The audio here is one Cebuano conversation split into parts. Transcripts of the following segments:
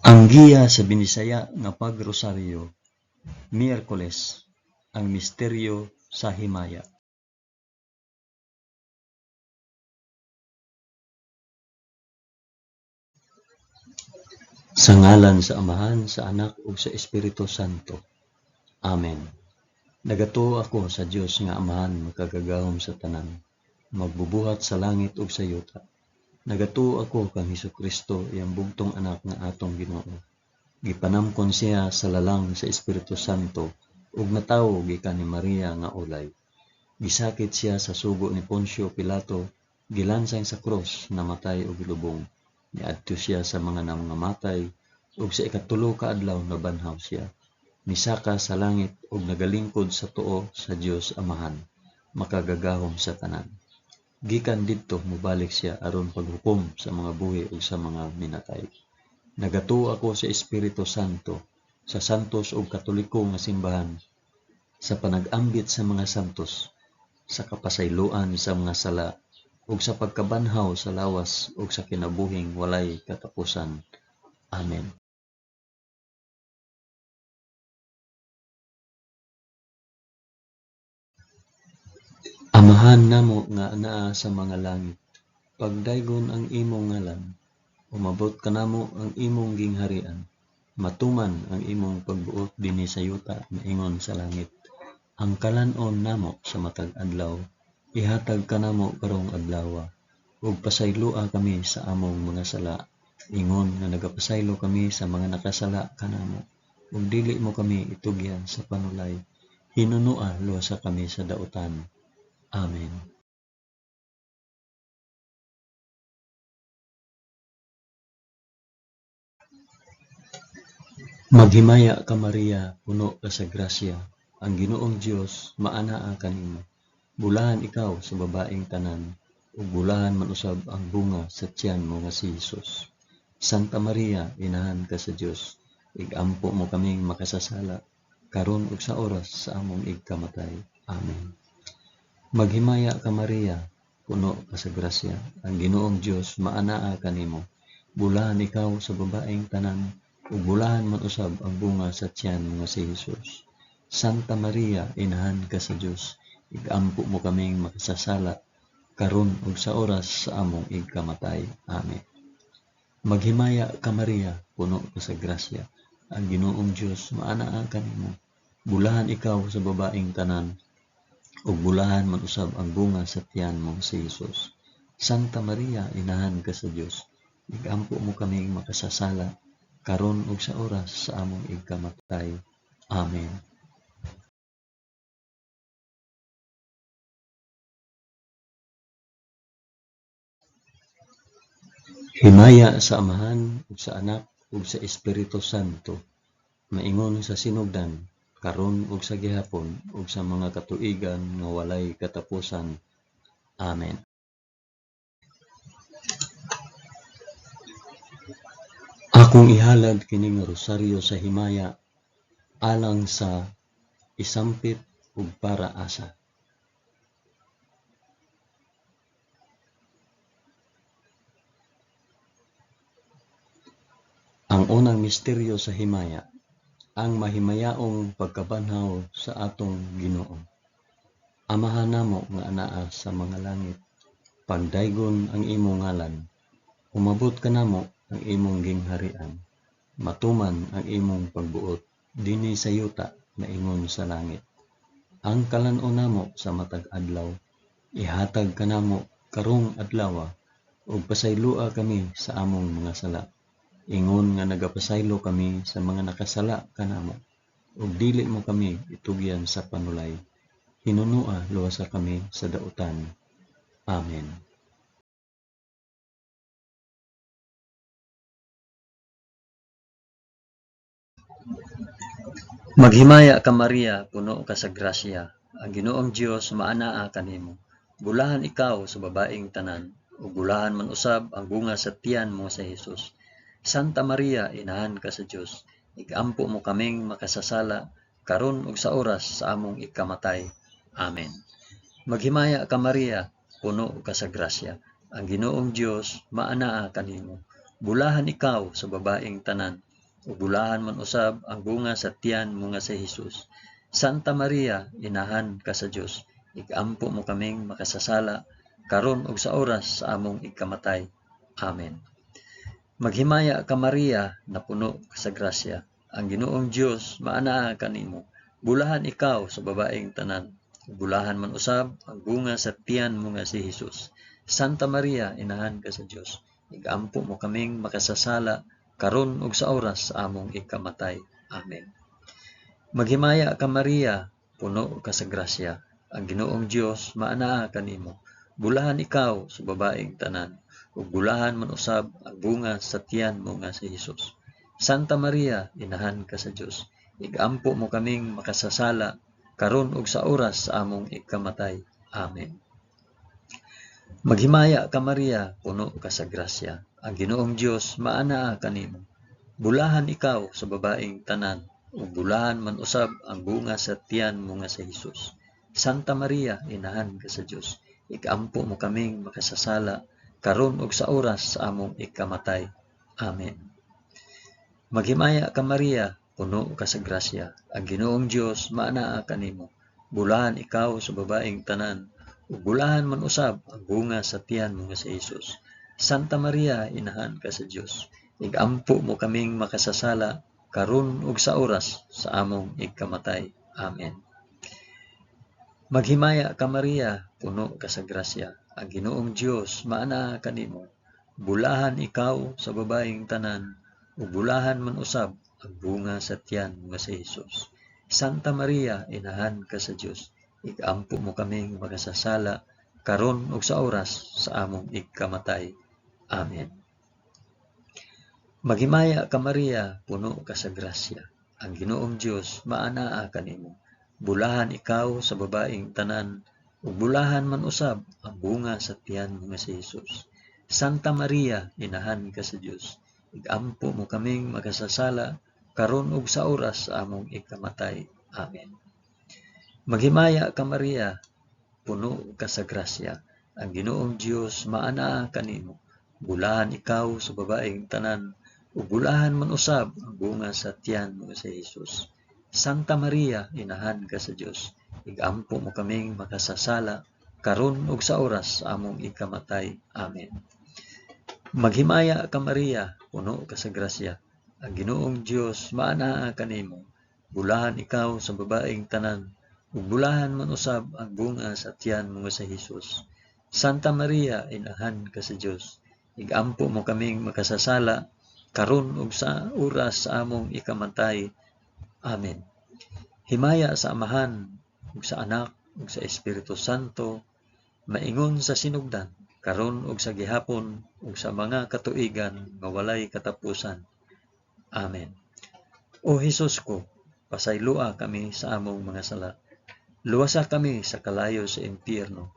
Ang giya sa Binisaya nga Pagrosaryo, Miyerkules, ang misteryo sa himaya. Sa ngalan sa Amahan, sa Anak ug sa Espiritu Santo. Amen. Nagatuo ako sa Dios nga Amahan makagagahom sa tanan, magbubuhat sa langit ug sa yuta. Nagatuo ako kang Hesukristo, iyang bugtong anak nga atong Ginoo. Gipanamkon siya sa lalang sa Espiritu Santo ug natawo gikan ni Maria nga ulay. Gisakit siya sa sugo ni Poncio Pilato, gilansang sa krus, namatay ug gilubong. Niadto siya sa mga nangamatay ug sa ikatulo ka adlaw nabanhaw siya. Misaka sa langit ug nagalingkod sa tuo sa Dios Amahan, makagagahom sa tanan. Gikan didto mobalik siya aron paghukom sa mga buhi ug sa mga minatay. Nagatuo ako sa Espiritu Santo, sa santos ug katoliko nga simbahan, sa panag-ambit sa mga santos, sa kapasayloan sa mga sala, ug sa pagkabanhaw sa lawas ug sa kinabuhing walay katapusan. Amen. Amahan namo nga anaa sa mga langit, pagdaygon ang imong ngalan, umabot kanamo ang imong gingharian, matuman ang imong pagbuot dinhi sa yuta maingon sa langit. Ang kalan-on namo sa matag adlaw ihatag kanamo karong adlawa, ug pasayloa kami sa among mga sala, ingon nga nagapasaylo kami sa mga nakasala kanamo, ug dili mo kami itugyan sa panulay, hinunoa luwasa kami sa dautan. Amen. Maghimaya ka Maria, puno ka sa grasya, ang Ginoong Dios maanaa kanimo. Bulahan ikaw sa babaeng tanan, ug bulahan man usab ang bunga sa tiyan mo nga si Hesus. Santa Maria, inahan ka sa Dios, ig-ampo mo kaming makasasala, karon ug sa oras sa among igkamatay. Amen. Maghimaya ka Maria, puno ka sa grasya, ang Ginoong Dios maanaa kanimo. Bulahan ikaw sa babaeng tanan, ug bulahan man usab ang bunga sa tiyan mo nga si Hesus. Santa Maria, inahan ka sa Dios, ig-ampo mo kaming makasasala, karon ug sa oras sa among igkamatay. Amen. Maghimaya ka Maria, puno ka sa grasya, ang Ginoong Dios maanaa kanimo. Bulahan ikaw sa babaeng tanan, ug bulahan man usab ang bunga sa tiyan mo si Hesus. Santa Maria, inahan ka sa Dios, ig-ampo mo kaming makasasala, karon ug sa oras sa among igkamatay. Amen. Himaya sa Amahan ug sa Anak ug sa Espiritu Santo, maingon sa sinugdan, karon ug sa gihapon ug sa mga katuigan nga walay katapusan. Amen. Akong ihalad kining rosaryo sa himaya alang sa isampit ug para asa. Ang unang misteryo sa himaya, ang mahimayaong pagkabanhaw sa atong Ginoo. Amahan namo nga anaa sa mga langit, pagdaygon ang imong ngalan, umabot kanamo ang imong gingharian, matuman ang imong pagbuot dinhi sa yuta maingon sa langit. Ang kalan-on namo sa matag adlaw, ihatag kanamo karong adlawa, ug pasayloa kami sa among mga sala, ingon nga nagapasaylo kami sa mga nakasala kanamo, ug dili mo kami itugyan sa panulay, hinunoa luwasa kami sa dautan. Amen. Maghimaya ka Maria, puno ka sa grasya, ang Ginoong Dios maanaa kanimo. Bulahan ikaw sa babaeng tanan, ug bulahan man usab ang bunga sa tiyan mo sa Hesus. Santa Maria, inahan ka sa Dios, ig-ampo mo kaming makasasala, karon ug sa oras sa among ikamatay. Amen. Maghimaya ka Maria, puno ka sa grasya, ang Ginoong Dios maanaa kanimo. Bulahan ikaw sa babaeng tanan, ug bulahan man usab ang bunga sa tiyan mo nga si Hesus. Santa Maria, inahan ka sa Dios, igampo mo kaming makasasala, karon ug sa oras sa among igkamatay. Amen. Maghimaya ka Maria, napuno ka sa grasya. Ang Ginoong Dios maanaa kanimo. Bulahan ikaw sa babaeng tanan, ug bulahan man usab ang bunga sa tiyan mo nga si Hesus. Santa Maria, inahan ka sa Dios, igampo mo kaming makasasala, karon ug sa oras sa among ikamatay. Amen. Maghimaya ka Maria, puno ka sa grasya. Ang Ginoong Dios maanaa kanimo. Bulahan ikaw sa babaeng tanan, ug bulahan man usab ang bunga sa tiyan mo nga si Hesus. Santa Maria, inahan ka sa Dios, igampo mo kaming makasasala, karon ug sa oras sa among ikamatay. Amen. Maghimaya ka Maria, puno ka sa grasya. Ang Ginoong Dios maanaa kanimo. Bulahan ikaw sa babaeng tanan, ug bulahan man usab ang bunga sa tiyan mo nga si Hesus. Santa Maria, inahan ka sa Dios, igampo mo kaming makasasala, karon ug sa oras sa among ikamatay. Amen. Maghimaya ka Maria, puno ka sa grasya. Ang Ginoong Dios maanaa kanimo. Bulahan ikaw sa babaeng tanan, ug bulahan man usab ang bunga sa tiyan mo nga si Hesus. Santa Maria, inahan ka sa Dios, igampo mo kaming makasasala, karon ug sa oras sa among ikamatay. Amen. Maghimaya ka Maria, puno ka sa grasya. Ang Ginoong Dios maanaa kanimo. Bulahan ikaw sa babaeng tanan, ug bulahan man usab ang bunga sa tiyan mo nga si Hesus. Santa Maria, inahan ka sa Dios, igampo mo kaming makasasala, karon ug sa oras sa among ikamatay. Amen. Maghimaya ka Maria, puno ka sa grasya. Ang Ginoong Dios maanaa kanimo. Bulahan ikaw sa babaeng tanan, ug bulahan man usab ang bunga sa tiyan mo nga si Hesus. Santa Maria, inahan ka sa Dios, igampo mo kaming makasasala, karon ug sa oras sa among ikamatay. Amen. Maghimaya ka Maria, puno ka sa grasya. Ang Ginoong Dios maanaa kanimo. Bulahan ikaw sa babaeng tanan, ug bulahan man usab ang bunga sa tiyan mo nga si Hesus. Santa Maria, inahan ka sa Dios, igampo mo kaming makasasala, karon ug sa oras sa among ikamatay. Amen. Maghimaya ka Maria, puno ka sa grasya. Ang Ginoong Dios maanaa kanimo. Bulahan ikaw sa babaeng tanan, ug bulahan man usab ang bunga sa tiyan mo nga si Hesus. Santa Maria, inahan ka sa Dios, igampo mo kaming makasasala, karon ug sa oras sa among ikamatay. Amen. Himaya sa Amahan, ug sa Anak, ug sa Espiritu Santo, maingon sa sinugdan, karon ug sa gihapon, ug sa mga katuigan nga walay katapusan. Amen. O Hesus ko, pasayloa kami sa among mga sala. Luwasa kami sa kalayo sa impyerno,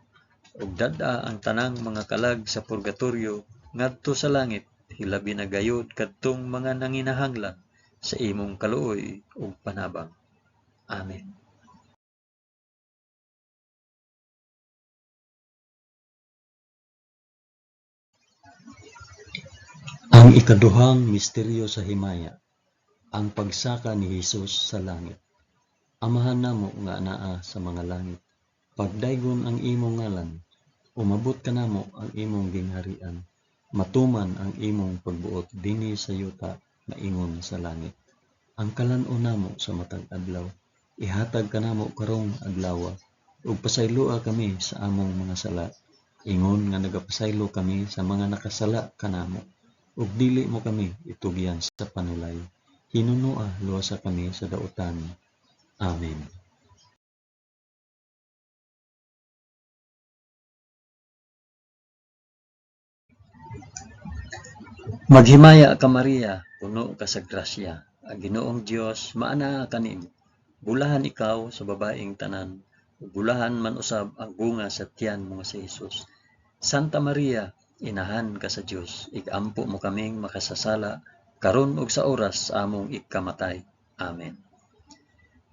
ug dad-a ang tanang mga kalag sa purgatorio ngadto sa langit, hilabi na gayod kadtong mga nanginahanglan sa imong kaluoy ug panabang. Amen. Ang ikaduhang misteryo sa himaya, ang pagsaka ni Hesus sa langit. Amahan namo nga anaa sa mga langit, pagdaygon ang imong ngalan, umabot kanamo ang imong gingharian, matuman ang imong pagbuot dinhi sa yuta maingon sa langit. Ang kalan-on namo sa matag adlaw, ihatag kanamo karong adlawa, ug pasayloa kami sa among mga sala, ingon nga nagapasaylo kami sa mga nakasala kanamo, ug dili mo kami itugyan sa panulay. Hinunoa luwasa kami sa dautan. Amen. Maghimaya ka Maria, puno ka sa grasya. Ang Ginoong Dios maanaa kanimo. Bulahan ikaw sa babaeng tanan, ug bulahan man usab ang bunga sa tiyan mo nga si Hesus. Santa Maria, inahan ka sa Dios, igampo mo kaming makasasala, karon ug sa oras sa among ikamatay. Amen.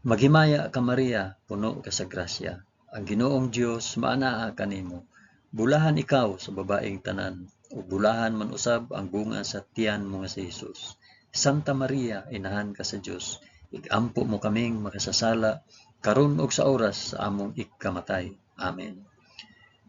Maghimaya ka Maria, puno ka sa grasya. Ang Ginoong Dios maanaa kanimo. Bulahan ikaw sa babaeng tanan, ug bulahan man usab ang bunga sa tiyan mo nga si Hesus. Santa Maria, inahan ka sa Dios, igampo mo kaming makasasala, karon ug sa oras sa among ikamatay. Amen.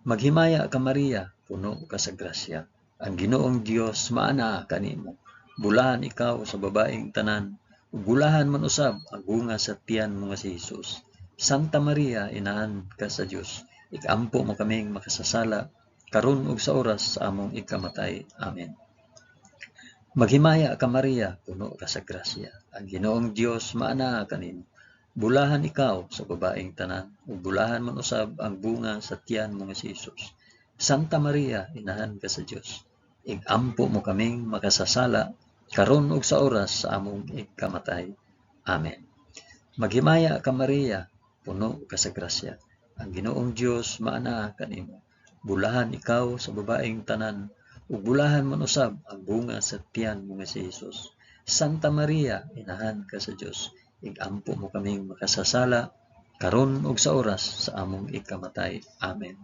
Maghimaya ka Maria, puno ka sa grasya. Ang Ginoong Dios maanaa kanimo. Bulahan ikaw sa babaeng tanan, ug bulahan man usab ang bunga sa tiyan mo nga si Hesus. Santa Maria, inahan ka sa Dios, igampo mo kaming makasasala, karon ug sa oras sa among ikamatay. Amen. Maghimaya ka Maria, puno ka sa grasya. Ang Ginoong Dios maanaa kanimo. Bulahan ikaw sa babaeng tanan, ug bulahan man usab ang bunga sa tiyan mo nga si Hesus. Santa Maria, inahan ka sa Dios, igampo mo kaming makasasala, karon ug sa oras sa among ikamatay. Amen. Maghimaya ka Maria, puno ka sa grasya. Ang Ginoong Dios maanaa kanimo. Bulahan ikaw sa babaeng tanan, ug bulahan man usab ang bunga sa tiyan mo nga si Hesus. Santa Maria, inahan ka sa Dios, igampo mo kaming makasasala, karon ug sa oras sa among ikamatay. Amen.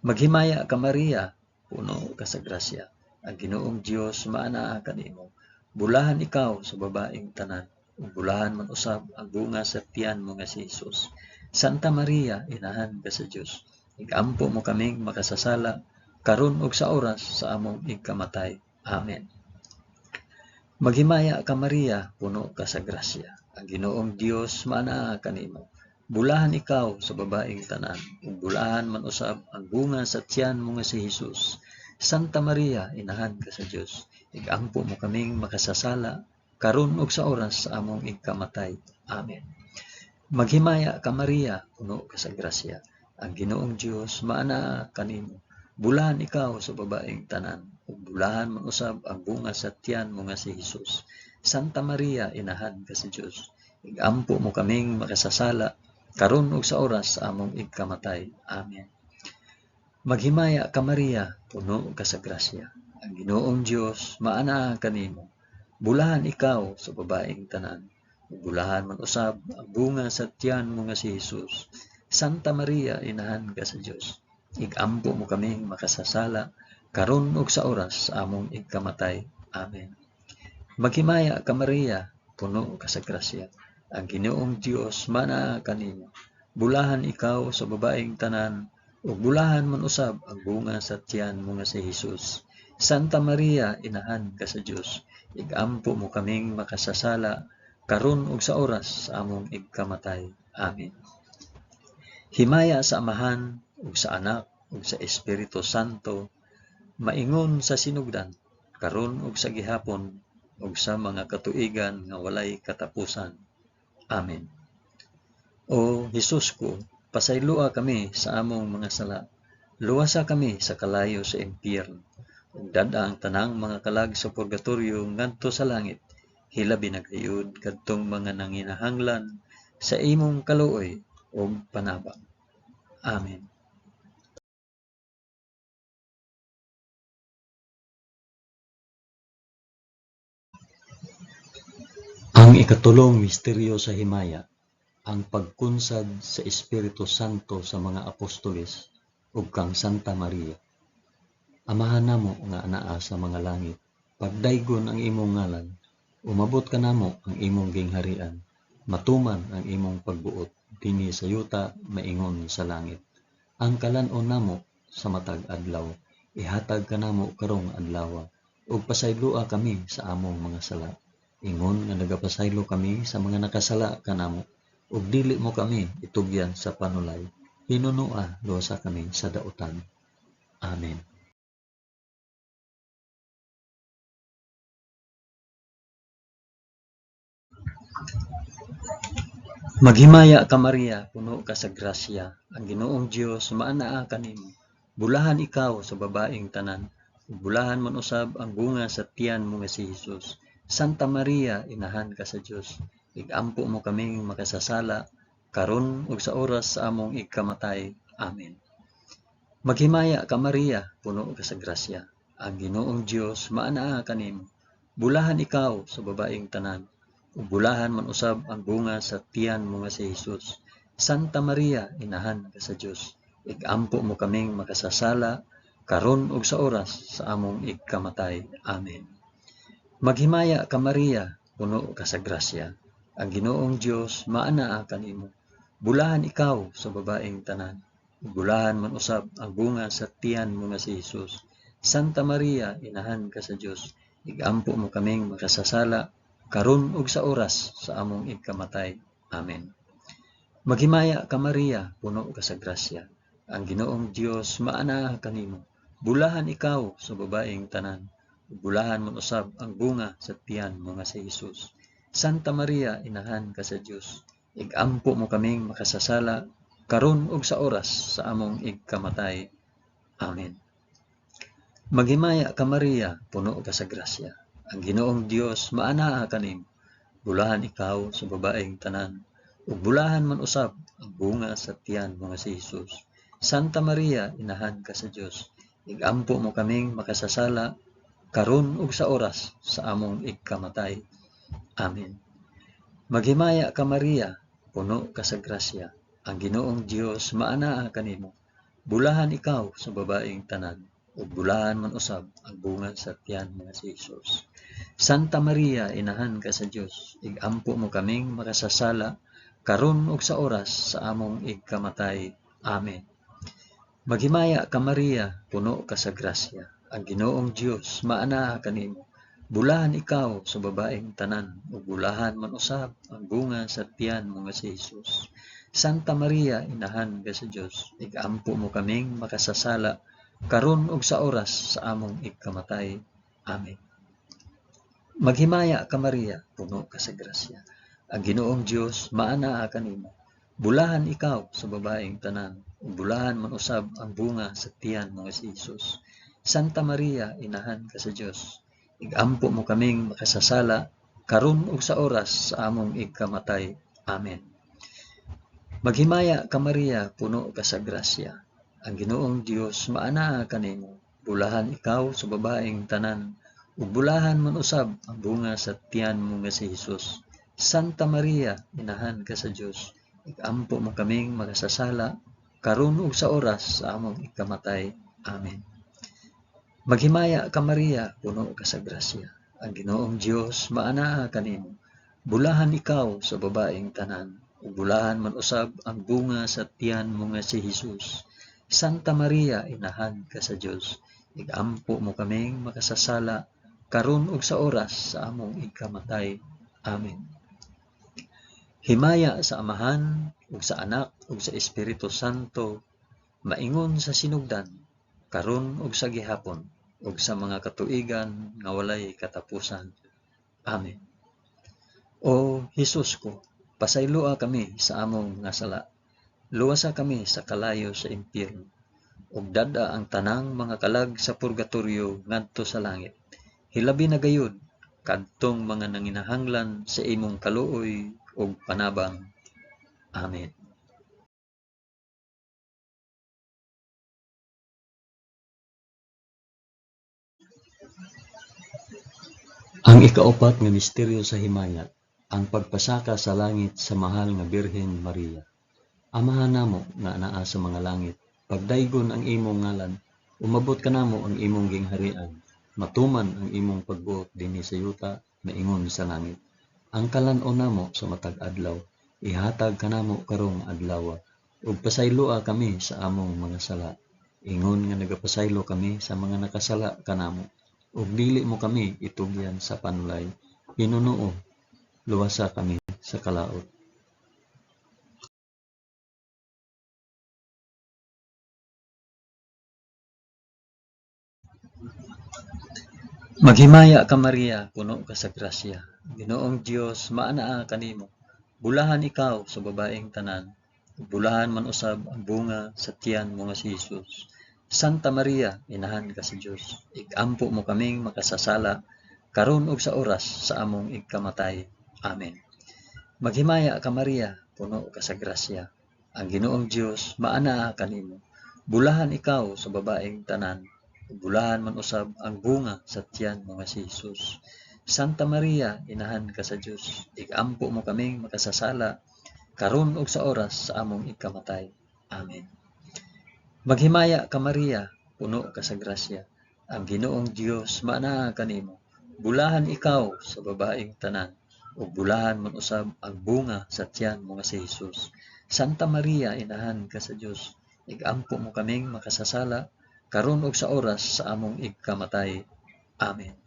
Maghimaya ka Maria, puno ka sa grasya. Ang Ginoong Dios maanaa kanimo. Bulahan ikaw sa babaeng tanan, ug bulahan man usab ang bunga sa tiyan mo nga si Hesus. Santa Maria, inahan ka sa Dios, igampo mo kaming makasasala, karon ug sa oras sa among ikamatay. Amen. Maghimaya ka Maria, puno ka sa grasya. Ang Ginoong Dios maanaa kanimo. Bulahan ikaw sa babaeng tanan, ug bulahan man usab ang bunga sa tiyan mo nga si Hesus. Santa Maria, inahan ka sa Dios, igampo mo kaming makasasala, karon ug sa oras sa among ikamatay. Amen. Maghimaya ka Maria, puno ka sa grasya. Ang Ginoong Dios maanaa kanimo. Bulahan ikaw sa babaeng tanan, ug bulahan man usab ang bunga sa tiyan mo nga si Hesus. Santa Maria, inahan ka sa Dios, igampo mo kaming makasasala, karon ug sa oras sa among ikamatay. Amen. Maghimaya ka Maria, puno ka sa grasya. Ang Ginoong Dios maanaa kanimo. Bulahan ikaw sa babaeng tanan, ug bulahan man usab ang bunga sa tiyan mo nga si Hesus. Santa Maria, inahan ka sa Dios, igampo mo kaming makasasala, karon ug sa oras sa among ikamatay. Amen. Maghimaya ka Maria, puno ka sa grasya. Ang Ginoong Dios maanaa kanimo. Bulahan ikaw sa babaeng tanan, ug bulahan man usab ang bunga sa tiyan mo nga si Hesus. Santa Maria, inahan ka sa Dios, igampo mo kaming makasasala, karon ug sa oras sa among ikamatay. Amen. Himaya sa Amahan, ug sa Anak, ug sa Espiritu Santo, maingon sa sinugdan, karon ug sa gihapon, ug sa mga katuigan nga walay katapusan. Amen. O Hesus ko, pasayloa kami sa among mga sala. Luwasa kami sa kalayo sa impyerno. Ug dad-a ang tanang mga kalag sa purgatorio ngadto sa langit. Hilabi na gayud kadtong mga nanginahanglan sa imong kaluoy ug panabang. Amen. Ang ikatulong misteryo sa himaya, ang pagkunsad sa Espiritu Santo sa mga apostoles ug kang Santa Maria. Amahan namo nga anaa sa mga langit, pagdaygon ang imong ngalan, umabot kanamo ang imong gingharian, matuman ang imong pagbuot dinhi sa yuta maingon sa langit. Ang kalan-on namo sa matag adlaw, ihatag kanamo karong adlaw, ug pasayloa kami sa among mga sala. Ingon nga nagapasaylo kami sa mga nakasala kanamo, ug dili mo kami itugyan sa panulay. Hinunua, luwasa kami sa dautan. Amen. Maghimaya ka Maria, puno ka sa grasya. Ang Ginoong Dios maanaa kanimo. Bulahan ikaw sa babaeng tanan, ug bulahan man usab ang bunga sa tiyan mo nga si Hesus. Santa Maria, inahan ka sa Dios, igampo mo kaming makasasala, karon ug sa oras sa among ikamatay. Amen. Maghimaya ka Maria, puno ka sa grasya. Ang Ginoong Dios maanaa kanimo. Bulahan ikaw sa babaeng tanan, ug bulahan man usab ang bunga sa tiyan mo nga si Hesus. Santa Maria, inahan ka sa Dios, igampo mo kaming makasasala, karon ug sa oras sa among ikamatay. Amen. Maghimaya ka Maria, puno ka sa grasya. Ang Ginoong Dios maanaa kanimo. Bulahan ikaw sa babaeng tanan, ug bulahan man usab ang bunga sa tiyan mo nga si Hesus. Santa Maria, inahan ka sa Dios, igampo mo kaming makasasala karon ug sa oras sa among igkamatay. Amen. Maghimaya ka Maria, puno ka sa grasya. Ang Ginoong Dios maanaa kanimo. Bulahan ikaw sa babaeng tanan, ug bulahan man usab ang bunga sa tiyan mo nga si Hesus. Santa Maria, inahan ka sa Dios, igampo mo kaming makasasala karon ug sa oras sa among igkamatay. Amen. Maghimaya ka Maria, puno ka sa grasya. Ang Ginoong Dios maanaa kanimo. Bulahan ikaw sa babaeng tanan, ug bulahan man usab ang bunga sa tiyan mo nga si Hesus. Santa Maria, inahan ka sa Dios, igampo mo kaming makasasala karon ug sa oras sa among igkamatay. Amen. Maghimaya ka Maria, puno ka sa grasya. Ang Ginoong Dios maanaa kanimo. Bulahan ikaw sa babaeng tanan, ug bulahan man usab ang bunga sa tiyan mo nga si Hesus. Santa Maria, inahan ka sa Dios, igampo mo kaming makasasala karon ug sa oras sa among igkamatay. Amen. Maghimaya ka Maria, puno ka sa grasya. Ang Ginoong Dios maanaa kanimo. Bulahan ikaw sa babaeng tanan, ug bulahan man usab ang bunga sa tiyan mo nga si Hesus. Santa Maria, inahan ka sa Dios, igampo mo kaming makasasala karon ug sa oras sa among igkamatay. Amen. Maghimaya ka Maria, puno ka sa grasya. Ang Ginoong Dios maanaa kanimo. Bulahan ikaw sa babaeng tanan, ug bulahan man usab ang bunga sa tiyan mo nga si Hesus. Santa Maria, inahan ka sa Dios, igampo mo kaming makasasala karon ug sa oras sa among igkamatay. Amen. Maghimaya ka Maria, puno ka sa grasya. Ang Ginoong Dios maanaa kanimo. Bulahan ikaw sa babaeng tanan, ug bulahan man usab ang bunga sa tiyan mo nga si Hesus. Santa Maria, inahan ka sa Dios, igampo mo kaming makasasala karon ug sa oras sa among igkamatay. Amen. Maghimaya ka Maria, puno ka sa grasya. Ang Ginoong Dios maanaa kanimo. Bulahan ikaw sa babaeng tanan, ug bulahan man usab ang bunga sa tiyan mo nga si Hesus. Santa Maria, inahan ka sa Dios, igampo mo kaming makasasala karon ug sa oras sa among igkamatay. Amen. Himaya sa Amahan ug sa Anak ug sa Espiritu Santo, maingon sa sinugdan, karon ug sa gihapon, ug sa mga katuigan nga walay katapusan. Amen. O Hesus ko, pasayloa kami sa among mga sala. Luwasa kami sa kalayo sa impyerno, ug dad-a ang tanang mga kalag sa purgatorio ngadto sa langit. Hilabi na gayud kadtong mga nanginahanglan sa imong kaluoy ug panabang. Amen. Ang ikaupat nga misteryo sa himaya, ang pagpasaka sa langit sa mahal nga Birhen Maria. Amahan namo nga anaa sa mga langit, pagdaygon ang imong ngalan, umabot kanamo ang imong gingharian, matuman ang imong pagbuot dinhi sa yuta maingon sa langit. Ang kalan-on namo sa matag adlaw, ihatag kanamo karong adlaw, ug pasayloa kami sa among mga sala, ingon nga nagapasaylo kami sa mga nakasala kanamo. Ug dili mo kami itugyan sa panulay, hinunuo, luwasa kami sa kalaot. Maghimaya ka Maria, puno ka sa grasya. Ginoong Dios maanaa kanimo. Bulahan ikaw sa babaeng tanan, ug bulahan man usab ang bunga sa tiyan mo nga si Hesus. Santa Maria, inahan ka sa Dios, igampo mo kaming makasasala karon ug sa oras sa among igkamatay. Amen. Maghimaya ka Maria, puno ka sa grasya. Ang Ginoong Dios maanaa kanimo. Bulahan ikaw sa babaeng tanan, ug bulahan man usab ang bunga sa tiyan mo nga si Hesus. Santa Maria, inahan ka sa Dios, igampo mo kaming makasasala karon ug sa oras sa among igkamatay. Amen. Maghimaya ka Maria, puno ka sa grasya. Ang Ginoong Dios maanaa kanimo. Bulahan ikaw sa babaeng tanan, ug bulahan man usab ang bunga sa tiyan mo nga si Hesus. Santa Maria, inahan ka sa Dios, igampo mo kaming makasasala, karon ug sa oras sa among igkamatay. Amen.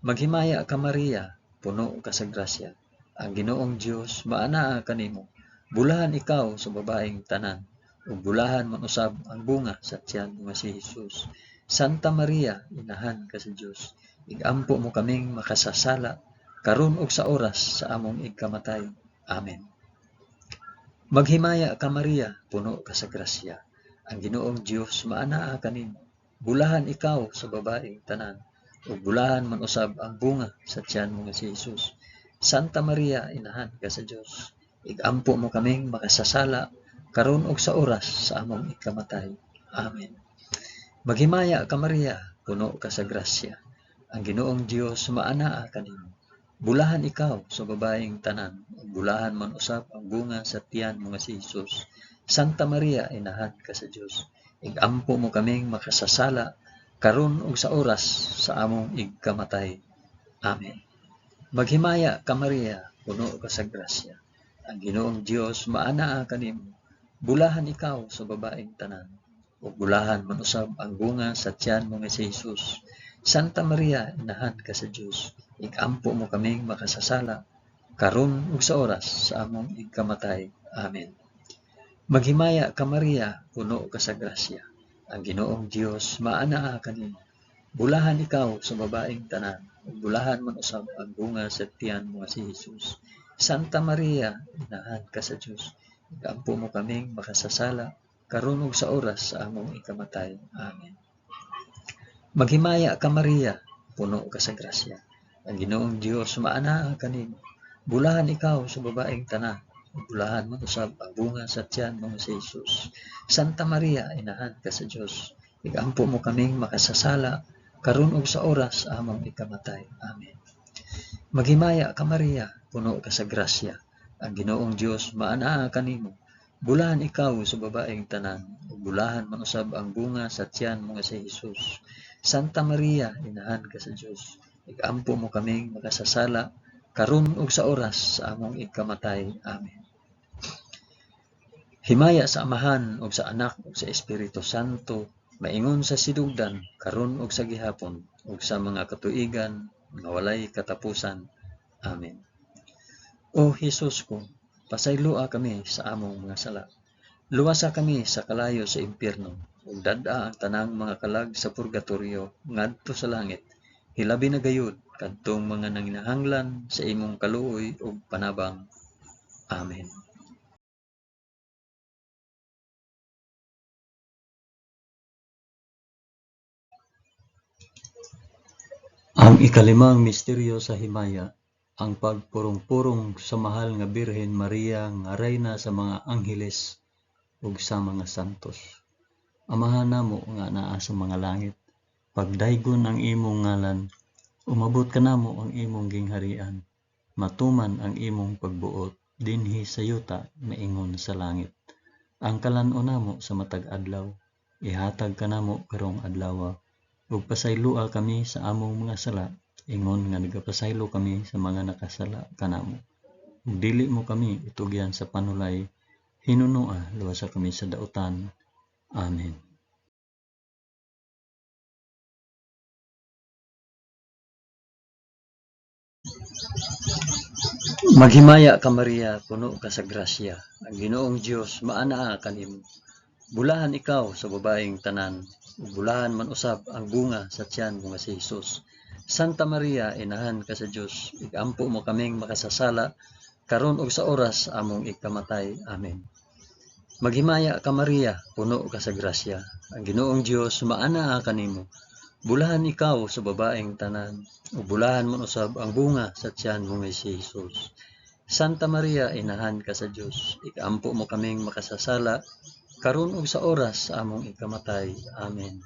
Maghimaya ka Maria, puno ka sa grasya. Ang Ginoong Dios maanaa kanimo. Bulahan ikaw sa babaeng tanan, ug bulahan man usab ang bunga sa tiyan mo nga si Hesus. Santa Maria, inahan ka sa Dios, igampo mo kaming makasasala, karon ug sa oras sa among igkamatay. Amen. Maghimaya ka Maria, puno ka sa grasya. Ang Ginoong Dios maanaa kanimo. Bulahan ikaw sa babaeng tanan, ug bulahan man usab ang bunga sa tiyan mo nga si Hesus. Santa Maria, inahan ka sa Dios, igampo mo kaming makasasala, karon ug sa oras sa among ikamatay. Amen. Maghimaya ka Maria, puno ka sa grasya. Ang Ginoong Dios maanaa kanimo. Bulahan ikaw sa babaeng tanan, ug bulahan man usab ang bunga sa tiyan mo nga si Hesus. Santa Maria, inahan ka sa Dios, igampo mo kaming makasasala, karon ug sa oras sa among igkamatay. Amen. Maghimaya ka Maria, puno ka sa grasya. Ang Ginoong Dios maanaa kanimo. Bulahan ikaw sa babaeng tanan, ug bulahan man usab ang bunga sa tiyan mo nga si Hesus. Santa Maria, inahan ka sa Dios, igampo mo kaming makasasala, karon ug sa oras sa among igkamatay. Amen. Maghimaya ka Maria, puno ka sa grasya. Ang Ginoong Dios maanaa kanimo. Bulahan ikaw sa babaeng tanan, ug bulahan man usab ang bunga sa tiyan mo nga si Hesus. Santa Maria, inahan ka sa Dios, igampo mo kaming makasasala, karon ug sa oras sa among ikamatay. Amen. Maghimaya ka Maria, puno ka sa grasya. Ang Ginoong Dios maanaa kanimo. Bulahan ikaw sa babaeng tanan, ug bulahan man usab ang bunga sa tiyan mo nga si Hesus. Santa Maria, inahan ka sa Dios, igampo mo kaming makasasala, karon ug sa oras sa among ikamatay. Amen. Maghimaya ka Maria, puno ka sa grasya. Ang Ginoong Dios maanaa kanimo. Bulahan ikaw sa babaeng tanan, ug bulahan man usab ang bunga sa tiyan mo nga si Hesus. Santa Maria, inahan ka sa Dios, igampo mo kaming makasasala, karon ug sa oras sa among ikamatay. Amen. Himaya sa Amahan ug sa Anak ug sa Espiritu Santo, maingon sa sidugdan, karon ug sa gihapon, ug sa mga katuigan nga walay katapusan. Amen. O Hesus ko, pasayloa kami sa among mga sala. Luwasa kami sa kalayo sa impyerno, ug dad-a ang tanang mga kalag sa purgatorio ngadto sa langit. Hilabi na gayud kadtong mga nanginahanglan sa imong kaluoy ug panabang. Amen. Ang ikalimang misteryo sa himaya, ang pagpurong-purong sa mahal nga Birhen Maria nga rayna sa mga angheles ug sa mga santos. Amahan namo nga naa sa mga langit, pagdaygon ang imong ngalan, umabot kanamo ang imong gingharian, matuman ang imong pagbuot dinhi sa yuta maingon sa langit. Ang kalan-on namo sa matag adlaw, ihatag kanamo karong adlawa, ug pasayloa kami sa among mga sala, ingon nga nagapasaylo kami sa mga nakasala kanamo. Ug dili mo kami itugyan sa panulay, hinunoa luwasa kami sa dautan. Amen. Maghimaya ka Maria, puno ka sa grasya. Ang Ginoong Dios maanaa kanimo. Bulahan ikaw sa babaeng tanan, ug bulahan man usab ang bunga sa tiyan mo nga si Hesus. Santa Maria, inahan ka sa Dios, igampo mo kaming makasasala, karon ug sa oras among ikamatay. Amen. Maghimaya ka Maria, puno ka sa grasya. Ang Ginoong Dios maanaa kanimo. Bulahan ikaw sa babaeng tanan, ug bulahan man usab ang bunga sa tiyan mo nga si Hesus. Santa Maria, inahan ka sa Dios, ikampo mo kaming makasasala, karon ug sa oras sa among ikamatay. Amen.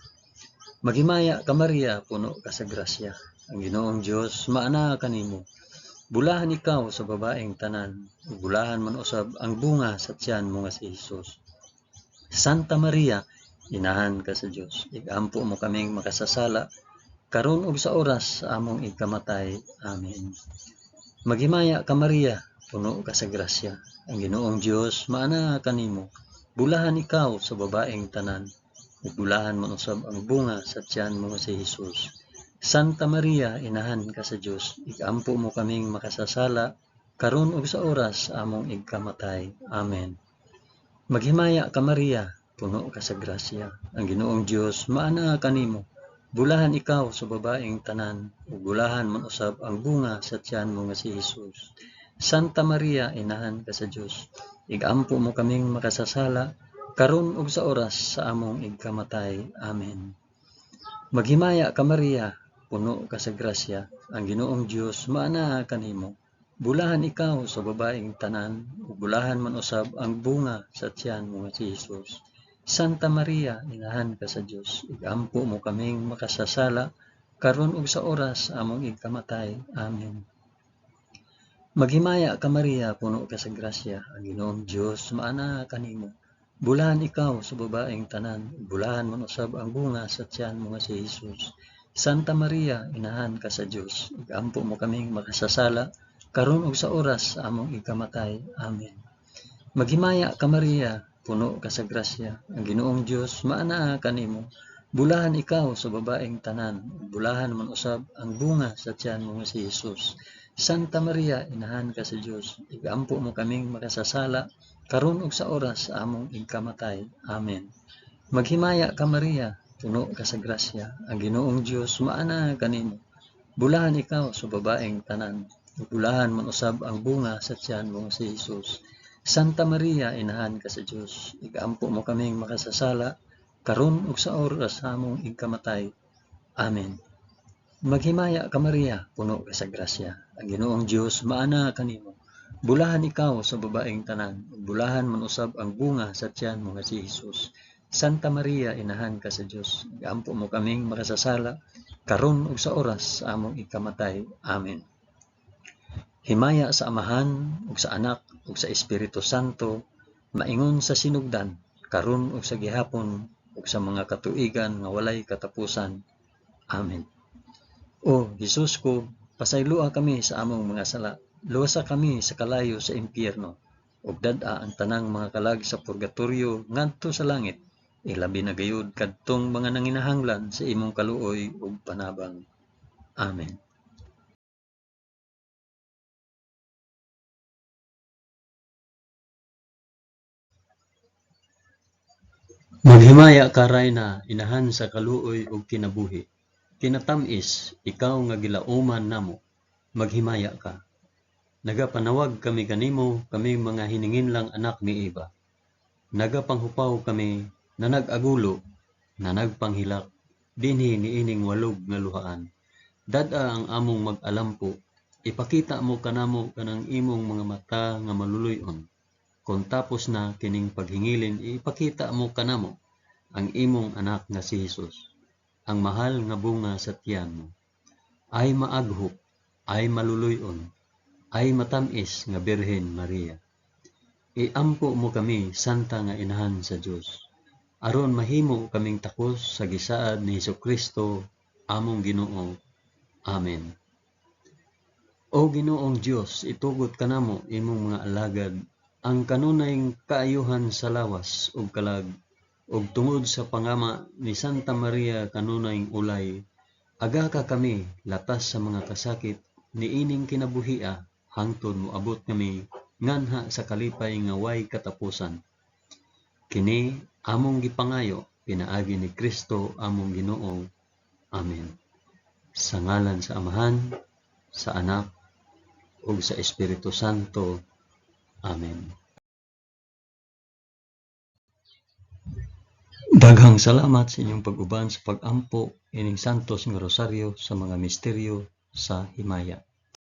Maghimaya ka Maria, puno ka sa grasya. Ang Ginoong Dios maanaa kanimo. Bulahan ikaw sa babaeng tanan, ug bulahan man usab ang bunga sa tiyan mo nga si Hesus. Santa Maria, inahan ka sa Dios, igampo mo kaming makasasala, karon ug sa oras sa among ikamatay. Amen. Maghimaya ka Maria, puno ka sa grasya, ang Ginoong Dios maanaa kanimo. Bulahan ikaw sa babaeng tanan, ug bulahan man usab ang bunga sa tiyan mo nga si Hesus. Santa Maria, inahan ka sa Dios, igampo mo kaming makasasala, karon ug sa oras sa among igkamatay. Amen. Maghimaya ka Maria, puno ka sa grasya, ang Ginoong Dios maanaa kanimo. Bulahan ikaw sa babaeng tanan, ug bulahan man usab ang bunga sa tiyan mo nga si Hesus. Santa Maria, inahan ka sa Dios, igampo mo kaming makasasala, karon ug sa oras sa among igkamatay. Amen. Maghimaya ka Maria, puno ka sa grasya, ang Ginoong Dios maanaa kanimo. Bulahan ikaw sa babaeng tanan, ug bulahan man usab ang bunga sa tiyan mo nga si Hesus. Santa Maria, inahan ka sa Dios, igampo mo kaming makasasala, karon ug sa oras sa among igkamatay. Amen. Maghimaya ka Maria, puno ka sa grasya, ang Ginoong Dios maanaa kanimo. Bulahan ikaw sa babaeng tanan, ug bulahan man usab ang bunga sa tiyan mo nga si Hesus. Santa Maria, inahan ka sa Dios, igampo mo kaming makasasala, karon ug sa oras sa among ikamatay. Amen. Maghimaya ka Maria, puno ka sa grasya, ang Ginoong Dios maanaa kanimo. Bulahan ikaw sa babaeng tanan, ug bulahan man usab ang bunga sa tiyan mo nga si Hesus. Santa Maria, inahan ka sa Dios, igampo mo kaming makasasala, karon ug sa oras sa among igkamatay. Amen. Maghimaya ka Maria, puno ka sa grasya, ang Ginoong Dios maanaa kanimo. Bulahan ikaw sa babaeng tanan, ug bulahan man usab ang bunga sa tiyan mo nga si Hesus. Santa Maria, inahan ka sa Dios, igampo mo kaming makasasala, karon ug sa oras sa among igkamatay. Amen. Maghimaya ka Maria, puno ka sa grasya, ang Ginoong Dios maanaa kanimo. Bulahan ikaw sa babaeng tanan, ug bulahan man usab ang bunga sa tiyan mo nga si Hesus. Santa Maria, inahan ka sa Dios, igampo mo kaming makasasala, karon ug sa oras sa among ikamatay. Amen. Himaya sa Amahan ug sa Anak ug sa Espiritu Santo, maingon sa sinugdan, karon ug sa gihapon ug sa mga katuigan nga walay katapusan. Amen. O Hesus ko, pasayloa kami sa among mga sala, luwasa kami sa kalayo sa impyerno, ug dad-a ang tanang mga kalag sa purgatorio ngadto sa langit, ilabi na gayud kadtong mga nanginahanglan sa imong kaluoy ug panabang. Amen. Maghimaya ka Rayna, inahan sa kaluoy ug kinabuhi. Kinatam-is, ikaw nga gilauman namo, maghimaya ka. Nagapanawag kami kanimo, kaming mga hininginlang anak ni Eva. Nagapanghupaw kami, na nag-agulo, na nagpanghilak, dinhi niining walog nga luhaan. Dad-a ang among mag-alampo, ipakita mo kanamo kanang imong mga mata nga maluluy-on. Kung tapos na kining paghingilin, ipakita mo kanamo ang imong anak nga si Hesus, ang mahal nga bunga sa tiyan mo. Ay maaghop, ay maluluy-on, ay matam-is nga Birhen Maria. Iampo mo kami, Santa nga Inahan sa Dios, aron mahimo kaming takos sa gisaad ni Hesukristo, among Ginoo. Amen. O Ginoong Dios, itugot kanamo imong mga alagad ang kanunay kaayuhan sa lawas ug kalag, ug tungod sa pangama ni Santa Maria kanunay ulay, agaka kami latas sa mga kasakit niining kinabuhia hangtod moabot kami nganha sa kalipay nga way katapusan. Kini among gipangayo pinaagi ni Kristo among Ginoo. Amen. Sa ngalan sa Amahan, sa Anak, ug sa Espiritu Santo. Amen. Daghang salamat sa inyong pag-uban sa pag-ampo ining Santos nga Rosaryo sa mga misteryo sa himaya.